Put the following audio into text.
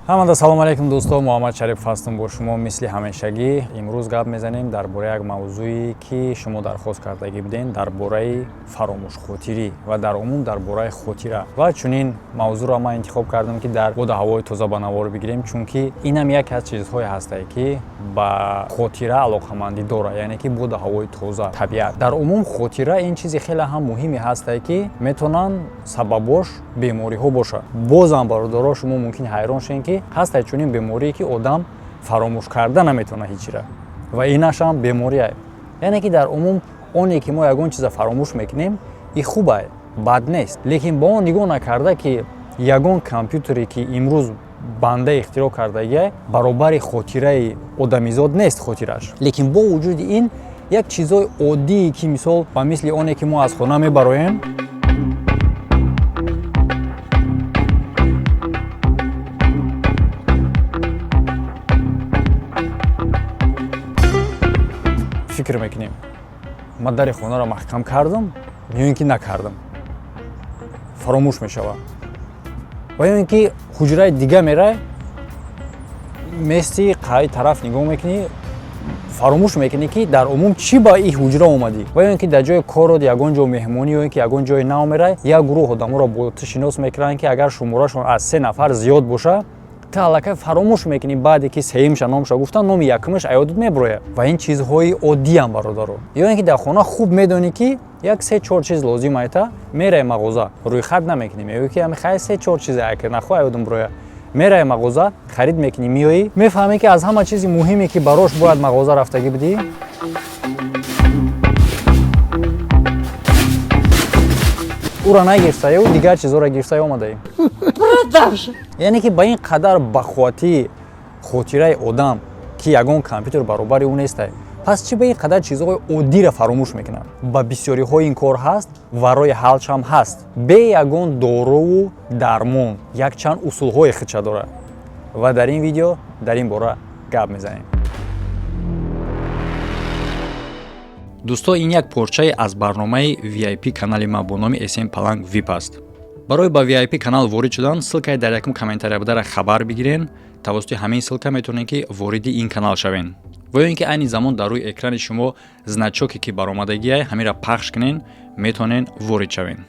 Ҳамада салому алайкум, дӯсто. Муҳаммад Шарипов ҳастам бо шумо, мисли ҳамешагӣ. Имрӯз гап мезанем дар бораи як мавзӯе, ки шумо дархост кардагӣ будем, дар бораи фаромӯшхотирӣ ва дар умум дар бораи хотира. Ва чунин мавзӯъро ман интихоб кардам, ки дар боду ҳавои тоза ба навор бигирем, чунки инам яке аз чизҳое ҳастае, ки ба хотира алоқамандӣ дорад, яъне ки боду ҳавои тоза, табиат. Дар умум хотира ин чизи хеле ҳам муҳиме ҳастае, ки метавонанд сабабош бемориҳо бошад. Бозам, бародаро, шумо мумкин ҳайрон шавед, ки ҳастае чунин беморие, ки одам фаромӯш карда наметавонад ҳечира, ва инашам беморие. Яъне ки дар умум оне ки мо ягон чиза фаромӯш мекунем, и хубае, бад нест. Лекин ба он нигоҳ накарда, ки ягон компютере, ки имрӯз банда ихтироъ кардагия, баробари хотираи одамизод нест хотираш. Лекин бо вуҷуди ин як чизҳои оддие, ки мисол ба мисли оне ки мо аз хона мебароем, фикр мекунем: ман дари хонаро маҳкам кардам ё ин ки накардам, фаромӯш мешавад. Ва ё ин ки ҳуҷраи дига мерай, мести, қай тараф нигоҳ мекунӣ, фаромӯш мекунӣ, ки дар умум чӣ ба ин ҳуҷра омадӣ. Ва ё ин ки дар ҷои корот, ягон ҷо меҳмонӣ ё ин ки ягон ҷои нав мерай, як гурӯҳ одаморо бо ту шинос мекунанд, ки агар шуморашон аз се нафар зиёд боша, ту аллакай фаромӯш мекунӣ. Баъде ки сеюмша номша гуфтан, номи якумаш аёдат меброяд. Ва ин чизҳои оддиам, бародаро. Ё ин ки дар хона хуб медонӣ, ки як се чор чиз лозим айта, мерай мағоза, рӯйхат намекунӣ, мегӯӣ, ки хай, се чор чизе ака нахо аёдам броя. Мерай мағоза, харид мекунӣ, меоӣ, мефаҳмӣ, ки аз ҳама чизи муҳиме, ки барош бояд мағоза рафтагӣ будӣ, ура нагирифтаю, дигар чизҳоро гирифтаю омадаӣ. Яъне ки ба ин қадар бақувватии хотираи одам, ки ягон компютер баробари ӯ нестай, пас чӣ ба ин қадар чизҳои оддиро фаромӯш мекунад? Ба бисёриҳо ин кор ҳаст ва роҳи ҳалшам ҳаст, бе ягон доруву дармон. Якчанд усулҳои худша дорад ва дар ин видео дар ин бора гап мезанем. Дӯсто, ин як порчае аз барномаи VIP канали ма бо номи СМ Паланг VIP аст. Барои ба VIP канал ворид шудан, ссылка и дар якум комментария будара хабар бигирен. Тавассути ҳамин ссылка метавонед, ки вориди ин канал шавен. Ва ё ин ки айни замон дар рӯи экрани шумо значок е ки баромадагиай, ҳаминро пахш кунен, метавонен ворид шавен.